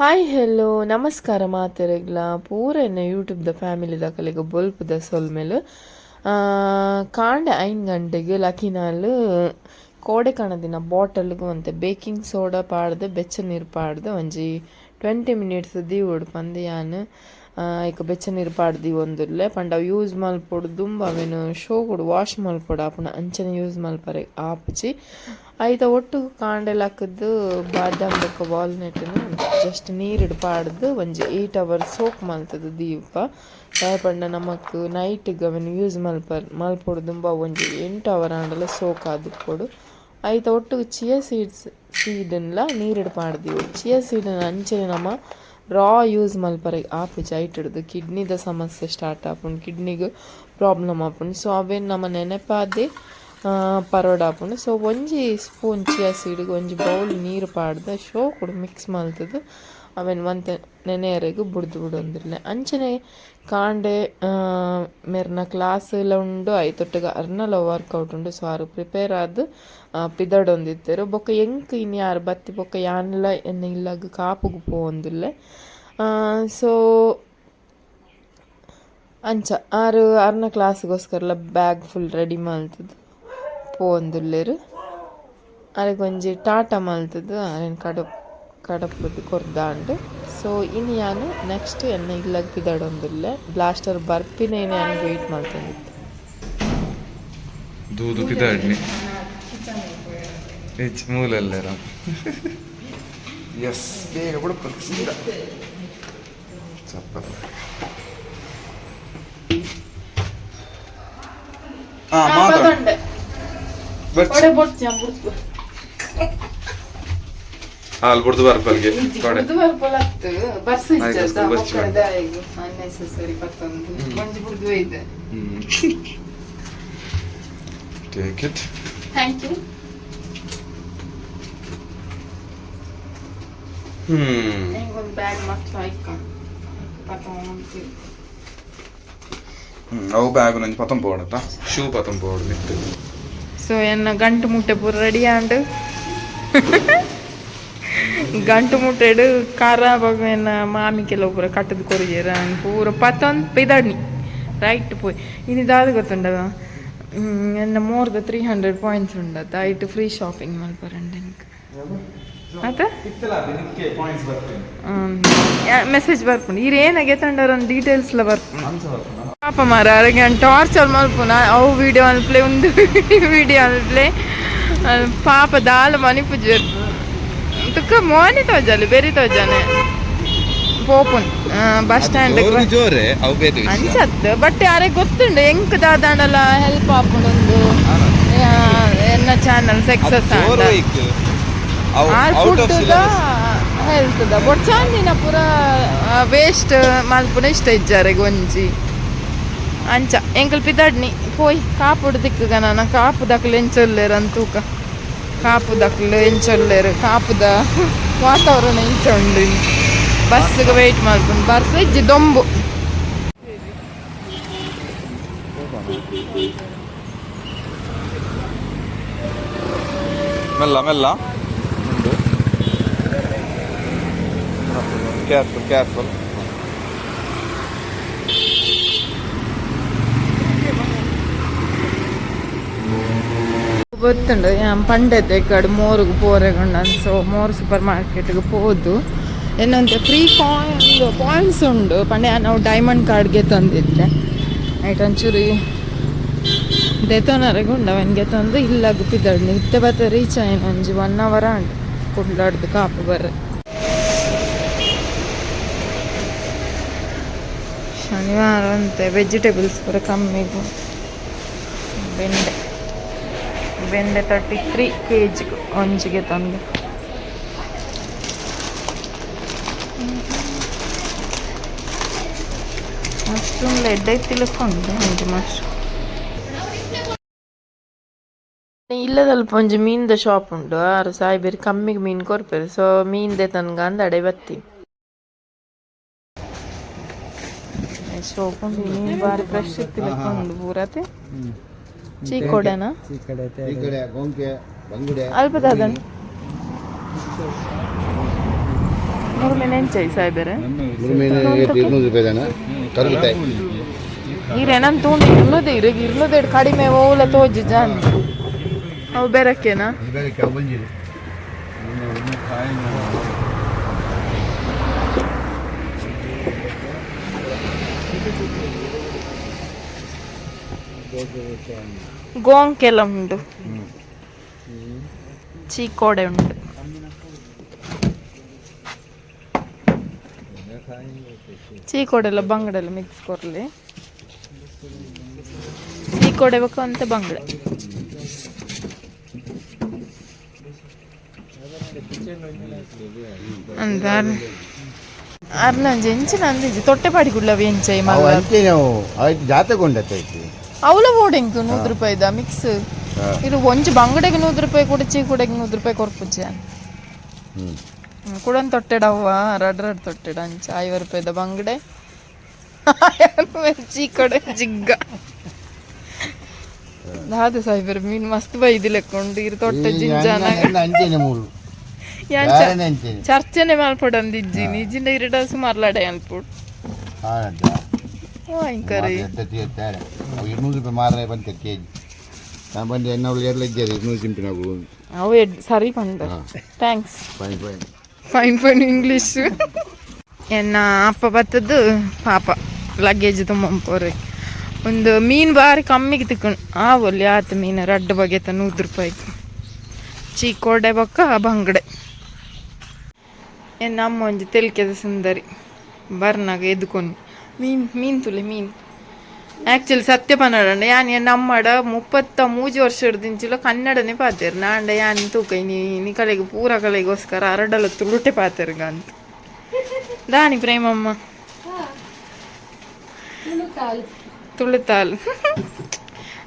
Hi hello ನಮಸ್ಕಾರ ಮಾತೆರೆಗ್ಲ ಪೂರ ಎನ್ನ ಯೂಟ್ಯೂಬ್ದ ಫ್ಯಾಮಿಲಿ ದಕಲೆಗ್ ಬೊಲ್ಪುದ ಸೊಲ್ಮೆಲು. ಕಾಂಡೆ 5 ಗಂಟೆಗೆ ಲಕಿನಾಲ್ ಕೋಡೆ ಕಣದಿನ ಬಾಟಲ್ಗ್ ಒಂತೆ ಬೇಕಿಂಗ್ ಸೋಡಾ ಪಾಡ್ದ್ ಬೆಚ್ಚ ನೀರು ಪಾಡ್ದ್ ಒಂಜಿ 20 ಮಿನಿಟ್ಸ್ ದೀವೊಡು ಪಂದ್ ಯಾನ್ ಐಕ್ ಬೆಚ್ಚ ನೀರು ಪಾಡ್ದ್ ದೀವೊಂದುಲ್ಲೆ. ಪಂಡ ಅವು ಯೂಸ್ ಮಲ್ಪೊಡು ದುಂಬು ಅವೆನ್ ಶೋಕುಡು ವಾಶ್ ಮಲ್ಪೊಡು ಆಪುಂಡು, ಅಂಚನೆ ಯೂಸ್ ಮಲ್ಪರೆ ಆಪುಜಿ. ಐತ ಒಟ್ಟುಗು ಕಾಂಡೆ ಲಕ್ಕ್ದ್ ಬಾದಾಮ್ ಬೊಕ್ಕ ವಾಲ್ನಟ್ನ್ ಜಸ್ಟ್ ನೀರುಡು ಪಾಡ್ದ್ ಒಂಜಿ 8 ಅವರ್ ಸೋಕ್ ಮಲ್ತ್‌ದ್ ದೀಪ. ದಾಯೆ ಪಂಡ ನಮಕ್ ನೈಟ್‌ಗ್ ಅವೆನ್ ಯೂಸ್ ಮಲ್ಪೊಡು ದುಂಬು ಅವು ಒಂಜಿ 8 ಅವರ್ ಆಂಡಲ ಸೋಕ್ ಆದಿಪ್ಪೊಡು. ಐತ ಒಟ್ಟುಗು ಚಿಯಾ ಸೀಡ್ಸ್ ಸೀಡ್ನ್ಲ ನೀರುಡು ಪಾಡ್ದ್ ದೀವೊಡು. ಚಿಯಾ ಸೀಡ್ನ್ ಅಂಚನೆ ನಮ ರಾ ಯೂಸ್ ಮಲ್ಪರೆ ಆಪುಜಿ, ಐಟ್‌ಡ್ದ್ ಕಿಡ್ನಿದ ಸಮಸ್ಯೆ ಸ್ಟಾರ್ಟ್ ಆಪುಂಡು, ಕಿಡ್ನಿಗ್ ಪ್ರಾಬ್ಲಮ್ ಆಪುಂಡು. ಸೊ ಅವೆನ್ ನಮ ನೆನಪಾದೆ ಪರೊಡಾಪುಂಡು. ಸೊ ಒಂಜಿ ಸ್ಪೂನ್ ಚಿಯಾ ಸೀಡ್‌ಗ್ ಒಂಜಿ ಬೌಲ್ ನೀರು ಪಾಡ್ದ್ ಶೋಕುಡು ಮಿಕ್ಸ್ ಮಲ್ತ್‌ದ್ ಅವೆನ್ ಒಂತೆ ನೆನೆಯರೆಗ್ ಬುಡ್ದು ಬುಡೊಂದುಲ್ಲೆ. ಅಂಚನೆ ಕಾಂಡೆ ಮೆರ್ನ ಕ್ಲಾಸ್ಲ ಉಂಡು, ಐತೊಟ್ಟುಗು ಅರ್ನಲ ವರ್ಕೌಟ್ ಉಂಡು. ಸೊ ಆರ್ ಪ್ರಿಪೇರ್ ಆದ್ ಪಿದಡೊಂದಿತ್ತೆರ್. ಬೊಕ್ಕ ಎಂಕ್ ಇನಿ ಆರ್ ಬತ್ತಿ ಬೊಕ್ಕ ಯಾನ್ಲ ಎನ್ನ ಇಲ್ಲಗ್ ಕಾಪುಗು ಪೋವೊಂದುಲ್ಲೆ. ಸೊ ಅಂಚ ಆರ್ ಅರ್ನ ಕ್ಲಾಸ್‌ಗೋಸ್ಕರಲ ಬ್ಯಾಗ್ ಫುಲ್ ರೆಡಿ ಮಲ್ತ್‌ದ್ ಪೋವೊಂದುಲ್ಲೆರ್. ಅರೆಗ್ ಒಂಜಿ ಟಾಟ ಮಲ್ತ್‌ದ್ ಅರೆನ್ ಕಡಪುಡ್ದು ಕೊರ್ದಾಂಡ್. ಸೊ ಇನಿ ಯಾನ್ ನೆಕ್ಸ್ಟ್ ಎನ್ನ ಇಲ್ಲಗ್ ಪಿದಡೊಂದುಲ್ಲೆ. ಬ್ಲಾಸ್ಟರ್ ಬರ್ಪಿನೇನೆ ಯಾನ್ ವೇಟ್ ಮಲ್ತೊಂದಿತ್ತೆ. ದೂದು ಪಿದಾಡ್ನಿ ಹೆಚ್ಚು ಮೂಲಲ್ಲೇರ. ಎಸ್, ಬೇಗ ಕೂಡ ಸೀದಾ ಚಪ್ಪಲ್. ಹಾ ಮಾತಾಡು. ಹಾಲು ಬುಡ್ದು ಬರ್ಪಲ್ಗೆ ಕೊಡೆ. ಆಯ್ತು, ಬರ್ಚಿ. Take it. Thank you. ಒಂದು ಬ್ಯಾಗ್ ಮಸ್ತ್ ಲೈಕ್. ಅವು ಬ್ಯಾಗ್ ನಂಜಿ ಪತಂ ಪೋಡತ್ತ, ಶೂ ಪತಂ ಪೋಡು ಮಿತ್ತು. ಸೊ ಎನ್ನ ಗಂಟು ಮುಟ್ಟೆ ಪೂರ ರೆಡಿ ಆಂಡ್. ಗಂಟು ಮುಟ್ಟೆಡ್ ಖಾರ ಬೊಕ ಎನ್ನ ಮಾಮಿ ಕೆಲವು ಪೂರ ಕಟ್ಟದ್ ಕೊರಿಯೆರ್. ಪೂರ ಪತ್ತೊಂದು ಪಿದಡ್ನಿ ರೈಟ್ ಪೋಯಿ. ಇನಿ ದಾದ ಗೊತ್ತುಂಡವ, ಎನ್ನ ಮೋರ್ ದ 300 ಪಾಯಿಂಟ್ಸ್ ಉಂಡತ್ತ, ಐಟ್ ಫ್ರೀ ಶಾಪಿಂಗ್ ಮಲ್ಪರಂಡೆ ಎಂಕ್ ಆತ ಮೆಸೇಜ್ ಬರ್ಪುಂಡು. ಈರ್ ಏನಾಗೆ ತಂಡರ ಡೀಟೇಲ್ಸ್ ಲ ಬರ್ಪುಂಡು. ಪಾಪ ಮಾರ, ಅರೆಗೆ ಟಾರ್ಚರ್ ಮಲ್ಪುನ. ಅವು ವಿಡಿಯೋ ಅನ್ಪ್ಲೆ, ಒಂದು ವಿಡಿಯೋ ಅನ್ಪ್ಲೆ. ಪಾಪ ದಾಲ ಮನಿಪುಜೆರ್. ತುಕ್ಕ ಮೋನೆ ತೋಜಾಲೆ ಬೇರೆ ತೋಜಾನೆ ಪೋಪುನ್ ಬಸ್ ಸ್ಟ್ಯಾಂಡ್. ಜೋರೆ ಅವು ಬೇತೆ ವಿಷಯ. ಅಂಚತ್ ಬಟ್ ಯಾರಿಗೆ ಗೊತ್ತುಂಡು ಎಂಕ್ ದಾದಾಂಡಲ ಹೆಲ್ಪ್ ಆಪುಂಡು ಒಂದು ಎನ್ನ ಚಾನಲ್ ಸಕ್ಸಸ್ ಜೋರು ಆಂಡ. ಐಕ್ ಅವು ಆರ್ out of food syllabus. Health ದ ಬೊಡ್ಚಾಂದಿನ ಪೂರ ವೇಸ್ಟ್ ಮಲ್ಪುನ ಇಷ್ಟ ಇಜ್ಜಾರೆಗ್ ಒಂಜಿ. ಅಂಚ ಎಂಕಲ್ ಪಿದಡ್ನಿ ಪೋಯ್ ಕಾಪುಡು ದಿಕ್ಕುಗ. ನನ ಕಾಪು ದಕ್ಲು ಎಂಚೊಲ್ಲೆರ್ ಅಂತೂಕ. ಕಾಪು ದಕ್ಲು ಎಂಚೊಲ್ಲೆರ್, ಕಾಪುದ ವಾತಾವರಣ ಎಂಚ ಉಂಡು. ಬಸ್ಗೆ ವೆಯ್ಟ್ ಮಲ್ಪುಂಡು. ಬರ್ಸ ಇಜ್ಜಿ, ದೊಂಬು. ಮೆಲ್ಲ ಮೆಲ್ಲ ಉಂಡು. Careful careful. ಗೊತ್ತುಂಡು ಯಾನ್ ಪಂಡೆತೆ ಕಡೆ ಮೋರುಗು ಪೋರೆಗುಂಡು. ಸೊ ಮೋರ್ ಸೂಪರ್ ಮಾರ್ಕೆಟ್ಗೆ ಪೋದು ಏನಂತೆ ಫ್ರೀ ಕಾಯಿನ್ ಪಾಯಿಂಟ್ಸ್ ಉಂಡು ಪಂಡೆ. ನಾವು ಡೈಮಂಡ್ ಕಾರ್ಡ್ಗೆ ತಂದಿದ್ದೆ. ಐಟ್ ಒಂಚೂರು ದೆತೊನರೆಗ್ ಉಂಡು, ಅವನಿಗೆ ತಂದು ಇಲ್ಲಗ್ ಪಿದಡ್ನಿ. ಇತ್ತೆ ಬತ್ತ ರೀಚ್ ಆಯ್ನ. ಒಂಜಿ 1 ಅವರ್ ಆಂಡ್ ಕುಡ್ಲಾಡ್ದು ಕಾಪು ಬರ್ರೆ. ಶನಿವಾರ ಅಂತೆ ವೆಜಿಟೇಬಲ್ಸ್ ಪೂರ ಕಮ್ಮಿ. ಬೆಂಡೆ ಬೆಂಡೆ 33 ಕೆ ಜಿಗೆ ಒಂಜಿಗೆ ತಂದು. ಮಶ್ರೂಮ್ ಎಡ್ಡೆ ತಿಳ್ಕೊಂಡು ಒಂಜಿ ಮಶ್ರೂಮ್ ಇಲ್ಲದಲ್ಪ ಒಂಜಿ ಮೀನ್ದ ಶಾಪ್ ಉಂಡು. ಆರು ಸಾಯ್ಬೇರು ಕಮ್ಮಿಗೆ ಮೀನ್ ಕೊರ್ಪೆರ್. ಸೊ ಮೀನ್ ತನ್ಗ ಅಂದ್ ಅಡೆ ಬತ್ತಿ. ಶೋಕ್ ಉಂಡು. ಮೀನ್ ಬಾರಿ ಫ್ರೆಶ್ ತಿಳ್ಕೊಂಡು ಪೂರತೆ. ಚೀಕೋಡೆನಾ? ಈ ಕಡೆ ಗೊಂಕೆ, ಬಂಗುಡೆ. ಅಲ್ಪ ದಾದನ್ ಮೂರು ಮೀನು ಎಂಚಾಯಿ ಸಾಯ್ಬೇರೆ? ಮೂರು ಮೀನು 200 ರೂಪಾಯಿ ದಾನ ಕರಗುತ್ತಾಯಿ. ಈರೆ ನನ್ ತೂಂಡು ಇರ್ಲದೆ ಇರಗ್ ಇರ್ಲದೆ ಕಡಿಮೆ ಓಲ ತೋಜು ಜಾನ್. ಅವು ಬೆರಕೆನಾ? ಬಂದಿದೆ. ಗೋಂಕೆಲ್ಲ ಉಂಡು, ಚೀಕೋಡೆ ಉಂಡು. ಚೀಕೋಡೆಲ್ಲ ಬಂಗಡೆಲ್ಲ ಮಿಕ್ಸ್ ಕೊರ್ಲಿ. ಚೀಕೋಡೆ ಬೇಕು ಅಂತ ಬಂಗಡೆ. ಅಂತ ಅರ್ನಂಜೆ ಎಂಚಿನ ಅಂದಿಜ್ಜಿ ತೊಟ್ಟೆ ಪಾಡಿ ಕುಡ್ಲವಿ ಎಂಚೈ ಅವು ಮಲ್ಲ. ಅಂಚೆ ನಾವು ಆಯ್ತು ಜಾತಗೊಂಡತ್ತ ಐತಿ. ಅವಲ ಬೋಡೆಂಕು 100 ರೂಪಾಯಿದ ಮಿಕ್ಸ್. ಇದು ಒಂಜಿ ಬಂಗಡೆಗೆ 100 ರೂಪಾಯಿ ಕೂಡ, ಚೀಕುಡೆಗೆ 100 ರೂಪಾಯಿ ಕೊರ್ಪುಜ್ಜ. ಕುಡನ್ ತೊಟ್ಟೆಡವ್ವ ರಡ್ ರಡ್ ತೊಟ್ಟೆಡ. ಅಂಚ 50 ರೂಪಾಯಿದ ಬಂಗಡೆ, ಚೀಕಡೆ ಜಿಗ್ಗ. ದಾದ ಸಾಯ್ಬರ್ ಮೀನ್ ಮಸ್ತ್ ಬೈದಿ ಲೆಕ್ಕೊಂಡು ಇರು ತೊಟ್ಟೆ ಜಿಂಜಾನ. ಅಂಚೆನೆ ಮೂರು ಯಾರನೆ ಅಂಚೆನೆ. ಚರ್ಚೆನೆ ಮಲ್ಪೊಡಂದಿಜ್ಜಿ ನಿಜಿಂದ ಇರಡ ಸುಮಾರು ಲಡೆ ಅನ್ಪುಡ್. ಹಾಂ. ವಾಂಕರಿ. ತೀರ್ತಾರೆ ಅವು 200 ರೂಪಾಯಿ ಮಾರನೆ ಬಂತೆ ಕೆಜಿ. ನಾನು ಬಂದು ಎಣ್ಣೆ ಅವಳು ಎರಡ್ಲ ಇದ್ದಾರೆ 200 ಚಿಂಪಿನಗಳು. ಅವು ಸರಿ ಪಂಡ, thanks. Fine fine. Fine fine English. ಎನ್ನ ಅಪ್ಪ ಬತ್ತದ್ದು ಪಾಪ ಲಗೇಜ್ ತುಂಬಂಪೋರೆ. ಒಂದು ಮೀನು ಬಾರಿ ಕಮ್ಮಿಗೆ ತಿಕ್ಕೊಂಡು ಆವಲ್ಲಿ ಆತ ಮೀನು ರಡ್ಡು ಬಗೆತ 100 ರೂಪಾಯಿ. ಚೀಕೋಡೆ ಬೊಕ್ಕ ಬಂಗಡೆ. ಎನ್ನ ಅಮ್ಮ ಒಂಜಿ ತೆಲ್ಕೆದ ಸುಂದರಿ ಬರ್ನಾಗ ಎದ್ಕೊಂಡು ಮೀನು ಮೀನು ತುಲೆ ಮೀನು. ಆ್ಯಕ್ಚುಲಿ ಸತ್ಯ ಪನ್ನಡ ಯಾನ್ ಎನ್ನ ಅಮ್ಮಡ 33 ವರ್ಷ ದಿಂಚಿಲ ಕನ್ನಡನೇ ಪಾತೇರು. ನಾಂಡ ಯಾನ್ ತೂಕ ಇನಿ ನಿಕಲೆಗ್ ಪೂರ ಕಲೆಗೋಸ್ಕರ ಅರಡಲ ತುಳುಟೆ ಪಾತೆರ್ಗ ಅಂತ. ದಾನಿ ಪ್ರೇಮಮ್ಮ ತುಳುತಾಲ್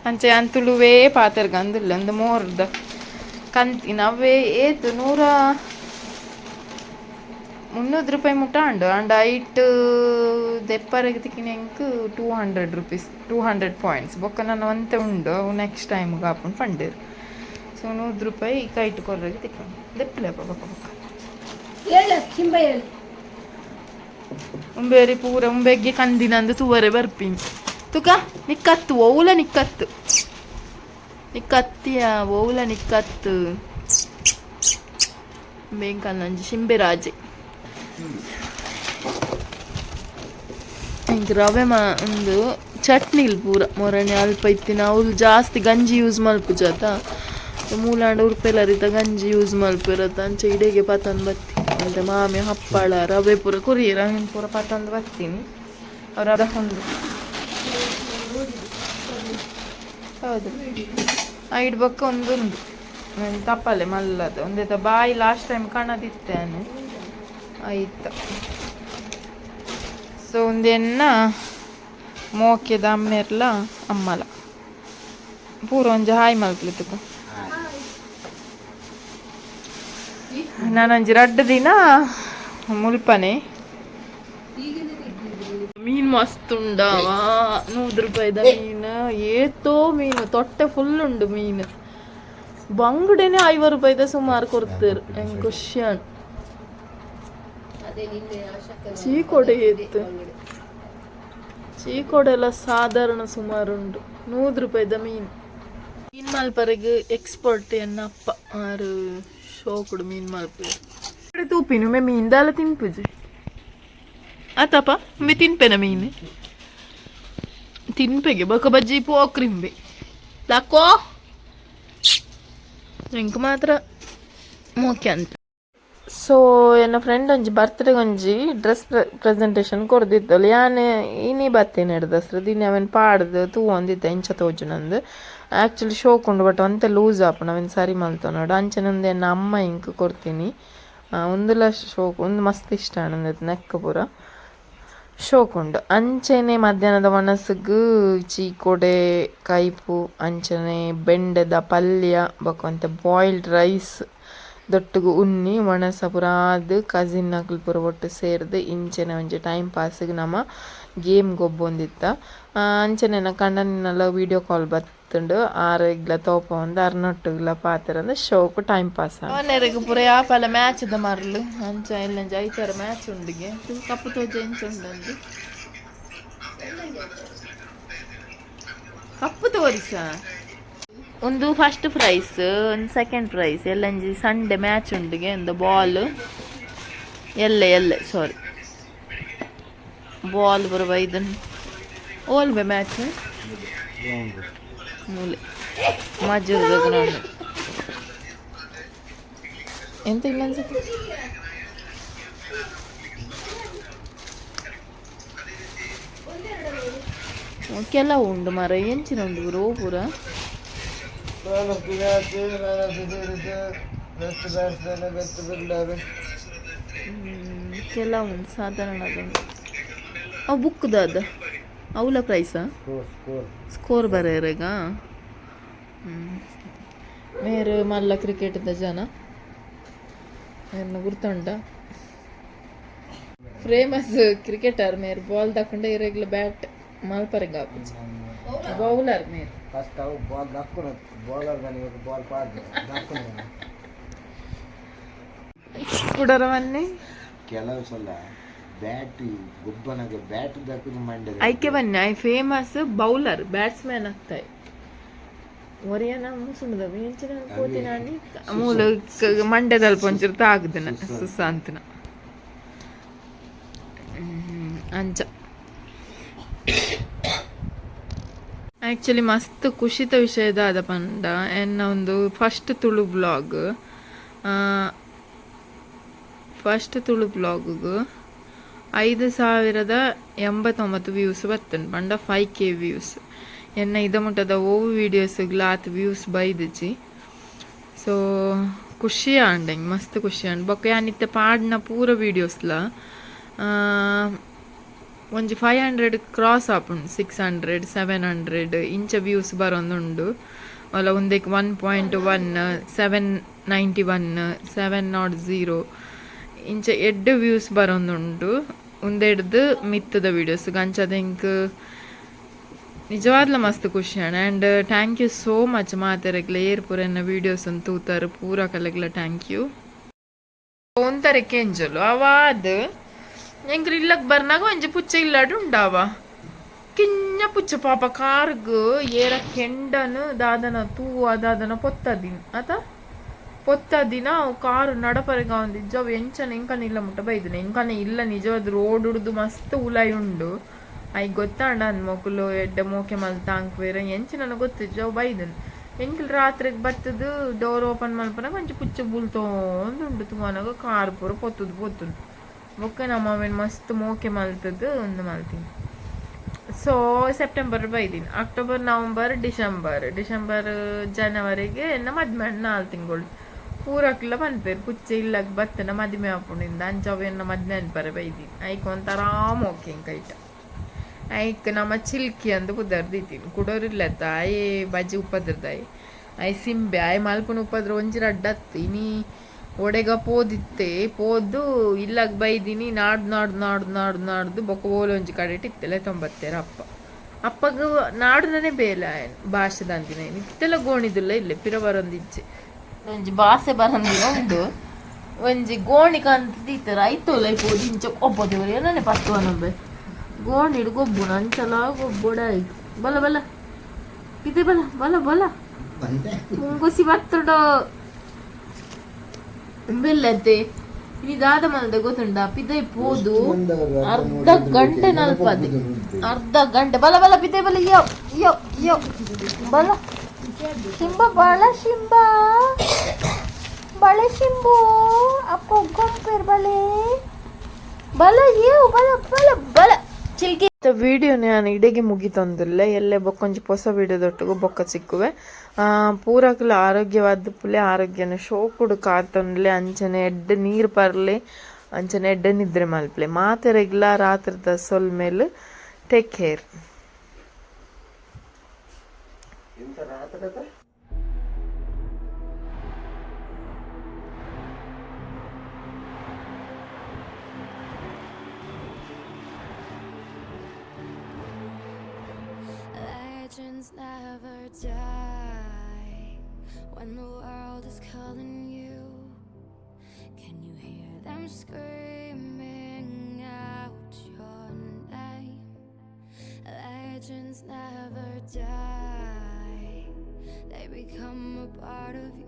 ಅಂಚೆ ಯಾನ್ ತುಳುವೇ ಪಾತೆರ್ಗ ಅಂದಿಲ್ಲ. ಒಂದು ಮೋರ್ದ ಕಂತಿನ ಅವೇ ಏತು 100 300 ರೂಪಾಯಿ ಮುಟ್ಟ ಅಂಡು ಅಂಡ್ ಐಟ್ ದೆಪ್ಪರೆಗ್ ತಿಕ್ಕಿನ ಎಂಕ್ 200 rupees, 200 points ಬೊಕ್ಕ ನನ್ನ ಒಂತೆ ಉಂಡು, ಅವು ನೆಕ್ಸ್ಟ್ ಟೈಮ್ ಆಪುಂಡು ಪಂಡೇರು. ಸೊ 100 ರೂಪಾಯಿ ಕೈಟ್ ಕೊರ್ರೆಗ್ ತಿಕ್ಕೊಂಡು ದೆಪ್ಪಲೆ ಬೊಕ್ಕ ಬೊಕ್ಕ. ಹೇಳು ಚಿಂಬ ಹೇಳು. ಉಂಬೇರಿ ಪೂರ ಉಂಬೆಗ್ಗೆ ಕಂದಿನಂದು ತೂವರೆ ಬರ್ಪಿನಿ. ತುಕ ನಿಕ್ಕತ್ತು ಓಲ ನಿಕ್ಕತ್ತು ನಿಕ್ಕತ್ತಿಯ ಓಲ ನಿಕ್ಕತ್ತು ಬೇಂಕಲ್ಲಂಜಿ ಶಿಂಬೆರಾಜೆ. ಇಂಕ್ ರವೆ ಮಾ ಒಂದು ಚಟ್ನಿಲ್ ಪೂರ ಮೊರಣೆ ಅಲ್ಪ ಇತ್ತಿನ ಅವ್ಲು ಜಾಸ್ತಿ ಗಂಜಿ ಯೂಸ್ ಮಲ್ಪುಜಾತ. ಮೂಲಾಂಡ ಉರ್ಪೆಲರಿತ ಗಂಜಿ ಯೂಸ್ ಮಲ್ಪಿರತ್ತ. ಅಂಚೆ ಇಡೆಗೆ ಪತಂದು ಬತ್ತಿ ಅಂತ ಮಾಮಿ ಹಪ್ಪಳ ರವೆ ಪೂರ ಕೊರಿಯರ ಅವನ್ ಪೂರ ಪತಂದು ಬತ್ತೀನಿ. ಅವ್ರ ಒಂದು ಹೌದು ಐಡ್ ಬೊಕ್ಕ ಒಂದು ಉಂಡು ಒಂಜಿ ತಪ್ಪಲೆ ಮಲ್ಲದ ಒಂದೇತ ಬಾಯಿ ಲಾಸ್ಟ್ ಟೈಮ್ ಕಾಣದಿತ್ತೇನೆ ಆಯ್ತ. ಸೊ ಒಂದೆನ್ನ ಮೋಕೆದ ಅಮ್ಮೆರ್ಲ ಅಮ್ಮಲ ಪೂರ ಒಂಜಿ ಹಾಯ್ ಮಲ್ಪಲಿತ್ತುಕ. ನಾನೊಂಜಿ ರಡ್ಡು ದಿನ ಮುಲ್ಪನೆ. ಮೀನು ಮಸ್ತ್ ಉಂಡವ. 100 ರೂಪಾಯಿದ ಮೀನು ಏತೋ ಮೀನು, ತೊಟ್ಟೆ ಫುಲ್ ಉಂಡು ಮೀನು. ಬಂಗಡೆನೆ 50 ರೂಪಾಯಿದ ಸುಮಾರು ಕೊಡ್ತಾರೆ. ಹೆಂಗ್ ಖುಷಿ. ಚೀಕೋಡೆ ಇತ್ತು, ಚೀಕೋಡೆ ಎಲ್ಲ ಸಾಧಾರಣ ಸುಮಾರು ಉಂಟು. 100 ರೂಪಾಯಿದ ಮೀನು. ಮೀನು ಮಲ್ಪರೆಗ್ ಎಕ್ಸ್ಪರ್ಟ್ ಎನ್ನ ಅಪ್ಪ ಆರು ಶೋಕುಡು ಮೀನು ಮಲ್ಪು. ತೂಪಿನು ಮೇ ಮೀನ್ ದಾಲ ತಿನ್ಪುಜಿ ಆತಪ್ಪ. ಮೇ ತಿನ್ಪೆನ ಮೀನು ತಿನ್ಪೆಗೆ ಬೊಕ ಬಜ್ಜಿ ಪೋಕ್ರಿಂಬೆ ದಾಕೋ. ಎಂಕ್ ಮಾತ್ರ ಮೋಕೆ ಅಂತ. ಸೊ ಎನ್ನ ಫ್ರೆಂಡ್ ಒಂಜಿ ಬರ್ತ್ಡೇ ಒಂಜಿ ಡ್ರೆಸ್ ಪ್ರೆಸೆಂಟೇಷನ್ ಕೊರ್ದಿತ್ತಲ್ಲ. ಯಾನ್ ಇನಿ ಬತ್ತೇನೆ ದಸರಾ ದಿನ ಅವೆನ್ ಪಾಡ್ದು ತೂವೊಂದಿತ್ತೆ ಎಂಚ ತೋಜುನಂದು. ಆ್ಯಕ್ಚುಲಿ ಶೋಕ್ ಉಂಡು, ಬಟ್ ಒಂತೆ ಲೂಸ್ ಆಪುಂಡು, ಅವೆನ್ ಸರಿ ಮಲ್ತೊನೊಡು. ಅಂಚನೆ ಎನ್ನ ಅಮ್ಮ ಇಂಕ್ ಕೊರ್ತೀನಿ. ಉಂದುಲ ಶೋಕ್ ಉಂದು ಮಸ್ತ್ ಇಷ್ಟ ಆಂಡ್ ನೆಕ್ ಪೂರ ಶೋಕ್ ಉಂಡು. ಅಂಚೆನೆ ಮಧ್ಯಾಹ್ನದ ವನಸುಗು ಚೀಕೋಡೆ ಕೈಪು, ಅಂಚನೆ ಬೆಂಡೆದ ಪಲ್ಯ, ಬೊಕ ಒಂತೆ ಬಾಯ್ಲ್ಡ್ ರೈಸ್ ದೊಟ್ಟುಗು ಉನ್ನಿ ಒಣಸ ಪೂರ ಆದ್ ಕಸಿನ್ ನಕುಲು ಪೂರ ಒಟ್ಟು ಸೇರ್ದು ಇಂಚೆನೆ ಒಂಜಿ ಟೈಮ್ ಪಾಸ್ಗ್ ನಮ ಗೇಮ್ ಗೊಬ್ಬೊಂದಿತ್ತ. ಅಂಚನೆ ಎನ್ನ ಕಂಡನಿನಲ ವೀಡಿಯೋ ಕಾಲ್ ಬತ್ತುಂಡು. ಬತ್ತುಂಡು. ಆರೆಗ್ಲ ತೋಪೊಂದು ಅರ್ನೊಟ್ಟುಗ್ಲ ಪಾತೆರಂದು ಶೋಕು ಟೈಮ್ ಪಾಸ್. ಅವನೆರೆಗ್ ಪೂರ ಯಾಪಲ ಮ್ಯಾಚ್ದ ಮರ್ಲು ಅಂಚ ಎಲ್ಲಂಜ ಐತಾರ ಮ್ಯಾಚ್ ಉಂಡಿಗೆ ಕಪ್ಪು ತೋಜ ಎಂಚ ಉಂಡಂದು ಕಪ್ಪು ತೋರಿಸ. ಒಂದು ಫಸ್ಟ್ ಪ್ರೈಸ್, ಒಂದು ಸೆಕೆಂಡ್ ಪ್ರೈಸ್. ಎಲ್ಲಂಜಿ ಸಂಡೆ ಮ್ಯಾಚ್ ಉಂಡಿಗೆ. ಒಂದು ಬಾಲ್ ಎಲ್ಲೆ ಎಲ್ಲೆ ಸಾರಿ ಬಾಲ್ ಬರುವ ಇದನ್ನು ಓಲ್ಬೆ ಮ್ಯಾಚ್ ಮೂಲೆ ಮಜೂರ್ದ ಗ್ರೌಂಡ್. ಎಂತ ಇಲ್ಲ ಅನ್ಸುತ್ತೆ. ಕೆಲವು ಉಂಡು ಮರ ಎಂಚಿನ ಉಂಡು ಪೂರ ಪೂರ. ಕೆಲವು ಉಂಡು ಸಾಧಾರಣ ಅದುಂಡು. ಅವು ಬುಕ್ದ ಅದ ಅವಲ ಪ್ರೈಸಾ ಸ್ಕೋರ್ ಬರೆಯರೆಗ. ಮೇರು ಮಲ್ಲ ಕ್ರಿಕೆಟ್ದ ಜನ ಮೇರ್ನ ಗುರ್ತುಂಡ. ಫೇಮಸ್ ಕ್ರಿಕೆಟರ್ ಮೇರ್. ಬಾಲ್ ತಕೊಂಡೆ ಇರೆಗ್ಲ ಬ್ಯಾಟ್ ಮಲ್ಪರೆಗ್ ಆಪುಜಿ. ಬೌಲರ್ ಮೇರ್. ಫಸ್ಟ್ ಅವು ಬಾಲ್ ದಕ್ಕುನ ಬೌಲರ್ ಬಾಲ್ ಪಾಡ್ದು ದಕ್ಕುನ. ಕುಡರವನ್ನೇ. ಕೆಲವು ಸಲ ಬ್ಯಾಟ್ ಗೊಬ್ಬನಾಗ ಬ್ಯಾಟ್ ದಕ್ಕುದು ಮಂಡೆ. ಐಕೆ ಬನ್ನಿ I famous bowler batsman ಆಗ್ತಾಯಿ. ಒರಿಯನ ಮುಸುಂಡದ ಎಂಚಿನ ಪೋತಿನಾನಿ ಮೂಲ ಮಂಡ್ಯದಲ್ಲಿ ಪೊಂಚಿರ್ತ ಆಗುದಿನ ಸುಸಾಂತನ ಅಂಚ. ಆ್ಯಕ್ಚುಲಿ ಮಸ್ತ್ ಖುಷಿತ ವಿಷಯದ ಅದ ಪಂಡ ಎನ್ನ ಒಂದು first Tulu vlog, first Tulu ವ್ಲಾಗ್ಗು 5089 ವ್ಯೂಸ್ ಬತ್ತುಂಡು ಪಂಡ 5K views. ಎನ್ನ ಇದ ಮುಟ್ಟದ ಓವು ವೀಡಿಯೋಸ್ಗ್ಲ ಆತ್ ವ್ಯೂಸ್ ಬೈದಿಜಿ. ಸೊ ಖುಷಿ ಆಂಡ್ ಎಂಕ್, ಮಸ್ತ್ ಖುಷಿ ಆಂಡ್. ಬೊಕ್ಕ ಯಾನ್ ಇತ್ತೆ ಪಾಡ್ನ ಪೂರ ವೀಡಿಯೋಸ್ಲ ಒಂಜಿ 500 ಕ್ರಾಸ್ ಆಪುಂಡು, 600, 700 ಇಂಚ ವ್ಯೂಸ್ ಬರೊಂದುಂಡು. ಅಲ್ಲ ಒಂದಕ್ಕೆ 1.1, 791, 700 ಇಂಚ ಎಡ್ಡೆ ವ್ಯೂಸ್ ಬರೊಂದುಂಡು ಉಂದೆಡ್ದು ಮಿತ್ತದ ವೀಡಿಯೋಸ್. ಅಂಚಾದ್ ಎಂಕ್ ನಿಜವಾದ್ಲ ಮಸ್ತ್ ಖುಷಿ ಆಂಡ್. And thank you so much ಮಾತೆರೆಗ್ಲ. ಏರ್ ಪೂರ ಎನ್ನ ವೀಡಿಯೋಸ್ ತೂತಾರು ಪೂರ ಕಲೆಗ್ಲ thank you. ಒಂತರೆ ಕೆಂಜಲು ಅವಾದ್ ಎಂಕ್ಲು ಇಲ್ಲಕ್ ಬರ್ನಾಗ ಒಂಜಿ ಪುಚ್ಚ ಇಲ್ಲಾಡ್ ಉಂಡಾವ ಕಿನ್ನ ಪುಚ್ಚ. ಪಾಪ ಕಾರ್ಗ್ ಏರ ಕೆಂಡನು ದಾದನ ತೂವ ದಾದನ ಪೊತ್ತದಿನ ಅತ ಪೊತ್ತದಿನ ಅವು ಕಾರು ನಡಪರೆಗ ಒಂದಿಜ್ಜ. ಅವು ಎಂಚನ ಎಂಕನ ಇಲ್ಲ ಮುಟ್ಟ ಬೈದಿನ. ಎಂಕನ ಇಲ್ಲ ನಿಜವಾದ ರೋಡ್ ಉಡ್ದು ಮಸ್ತ್ ಉಲಾಯಿ ಉಂಡು. ಐಕ್ ಗೊತ್ತಾಂಡ ಅಂದ್ ಮೊಕುಲು ಎಡ್ಡೆ ಮೋಕೆ ಮಲ್ತ ಅಂಕ್ವೇರ ಎಂಚಿನ ಗೊತ್ತಿಜ್ಜ. ಅವು ಬೈದನ್. ಎಂಕುಲು ರಾತ್ರೆಗ್ ಬತ್ತದು ಡೋರ್ ಓಪನ್ ಮಲ್ಪನಗ ಒಂಜಿ ಪುಚ್ಚ ಬುಲ್ತೊಂದುಂಡು. ತೂವನಗ ಕಾರ್ ಪೂರ ಪೊತ್ತುದು ಪೊತ್ತುಂಡು. ಬೊಕ್ಕ ನಮ್ಮ ಅವೆನ್ ಮಸ್ತ್ ಮೋಕೆ ಮಲ್ತದ್ದು ಒಂದು ಮಲ್ತೀನಿ. ಸೊ ಸೆಪ್ಟೆಂಬರ್ ಬೈದಿನಿ. ಅಕ್ಟೋಬರ್, ನವಂಬರ್, ಡಿಸೆಂಬರ್, ಡಿಸೆಂಬರ್ ಜನವರಿಗೆ ಎನ್ನ ಮದ್ಮೆ. 4 ತಿಂಗಳು. ಪೂರಕ್ಲ ಪನ್ಪೇರು ಪುಚ್ಚೆ ಇಲ್ಲಗ್ ಬತ್ತನ ಮದಿಮೆ ಆಪುಂಡಿಂದ. ಅಂಚ ಅವು ಎನ್ನ ಮದ್ಮೆ ಅನ್ಪರೆ ಬೈದಿನಿ. ಐಕ್ ಒಂಥರ ಮೋಕೆ ಎಂಕ್ ಐಟ. ಐಕ್ ನಮ್ಮ ಚಿಲ್ಕಿ ಅಂದ್ ಪುದರ್ ದೀತೀನಿ. ಕುಡೋರಿಲ್ಲತ್ತ ಆಯೆ ಬಜಿ ಉಪದ್ರದಾಯೆ. ಆಯ್ ಸಿಂಬೆ ಆಯ್ ಮಲ್ಪುನ ಉಪದ್ರ ಒಂಜಿ ರಡ್ಡತ್ತು. ಇನಿ ಒಡೆಗ ಪೋದಿತ್ತೆ. ಪೋದು ಇಲ್ಲಗ್ ಬೈದಿನಿ. ನಾಡ್ದು ನಾಡ್ದು ನಾಡ್ದು ನಾಡ್ದು ನಾಡ್ದು ಬೊಕ್ಕ ಓಲೊಂಜಿ ಕಡೆಟ್ ಇತ್ತೆಲೆ ತೊಂಬತ್ತೇರ ಅಪ್ಪ. ಅಪ್ಪಗ ನಾಡುನನೆ ಬೇಲೆ ಆಯನ್ ಭಾಷೆ ದಾಂತಿನ. ಇತ್ತೆಲ್ಲ ಗೋಣಿದುಲ್ಲ ಇಲ್ಲ ಪಿರ ಬರೊಂದಿಜ್ಜಿ. ಒಂಜಿ ಬಾಸೆ ಬರಂದಿನ ಉಂಡು. ಒಂಜಿ ಗೋಣಿ ಕಂತ ಐತೋಲ ಪೋದು ಇಂಚ ಒಬ್ಬ ದೇವರು ಏನನೆ ಪತ್ತು ಅನೊಬ್ಬೆ ಗೋಣಿಡ್ ಗೊಬ್ಬುನ ಅಂಚಲ ಗೊಬ್ಬೊಡ. ಬಲ ಬಲ ಇದೆ ಬಲ ಬಲ ಬಲ ಮುಂಗುಸಿ ಬತ್ತುಡೋ ಉಂಬೆಲ್ಲತ್ತೆ. ಇನಿ ದಾದ ಮಲ್ದ ಗೊತ್ತುಂಡ? ಪಿದೈ ಪೋದು ಅರ್ಧ ಗಂಟೆ ನಲ್ಪದೆ, ಅರ್ಧ ಗಂಟೆ. ಬಲ ಬಲ ಪಿದೈ ಬಲ. ಯೋ ಯೋ ಯೋ ಬಲ ಶಿಂಬ ಬಲ ಶಿಂಬ ಬಳೆ ಶಿಂಬು ಅಪ್ಪ ಉಗ್ಗೊಂಪೇರ್ ಬಲೆ ಬಲ ಏ ಬಲ ಬಲ ಬಲ ಚಿಲ್ಕಿ. ವಿಡಿಯೋನ ನಾನು ಇಡೆಗೆ ಮುಗಿತೊಂದುಲ್ಲೆ. ಎಲ್ಲೆ ಬೊಕ್ಕೊಂಜಿ ಪೊಸ ವಿಡಿಯೋದೊಟ್ಟುಗು ಬೊಕ್ಕ ಸಿಕ್ಕುವೆ. ಪೂರಕ್ಲ ಆರೋಗ್ಯವಾದ ಪುಲೆ. ಆರೋಗ್ಯನ ಶೋಕುಡು ಕಾತೊನ್ಲೆ. ಅಂಚನೆ ಎಡ್ಡೆ ನೀರು ಪರ್ಲೆ. ಅಂಚನೆ ಎಡ್ಡೆ ನಿದ್ರೆ ಮಲ್ಪಲೆ. ಮಾತೆರೆಗ್ಲ ರಾತ್ರಿದ ಸೊಲ್ಮೆಲ್. Take care. ಎಂತ ರಾತ್ರಿ? Legends never die when the world is calling you. Can you hear them screaming out your name? Legends never die, they become a part of you.